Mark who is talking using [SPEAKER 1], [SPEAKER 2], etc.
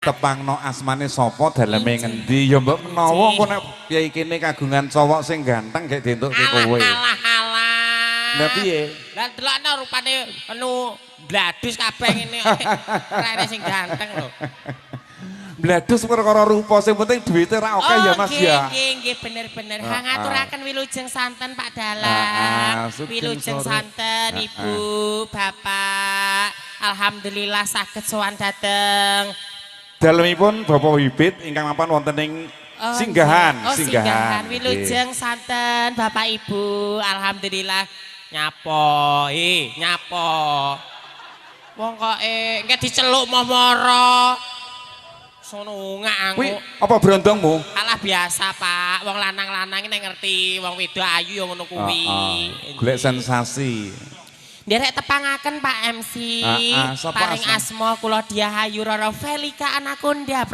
[SPEAKER 1] Tepangno asmane sapa daleme ngendi ya mbok menawa engko nek piye kene kagungan cowok sing ganteng gek dientukke kowe.
[SPEAKER 2] Alah alah.
[SPEAKER 1] Lah piye?
[SPEAKER 2] Lah delokno rupane anu bladus kabeh ngene ora ana sing ganteng lho.
[SPEAKER 1] Bladus perkara rupa sing penting duwite ra akeh ya Mas ya.
[SPEAKER 2] Nggih nggih bener-bener. Ha ngaturaken wilujeng santen Pak Dalang. Wilujeng santen Ibu, Bapak. Alhamdulillah saged sowan dateng.
[SPEAKER 1] Dalemipun Bapak Wibit ingkang mapan wonten ing Singgahan,
[SPEAKER 2] oh, Singgahan. Wilujeng santen Bapak Ibu. Alhamdulillah nyapo, nyapo. Wong kok engke diceluk moh moro. Sono ngak.
[SPEAKER 1] Kuwi apa brondongmu?
[SPEAKER 2] Alah biasa, Pak. Wong lanang-lanang nek ngerti wong wedok ayu ya ngono kuwi.
[SPEAKER 1] Golek sensasi.
[SPEAKER 2] Nderek tepangaken Pak MC. Paring asma kula Diahayu Roro Velika Anakunda.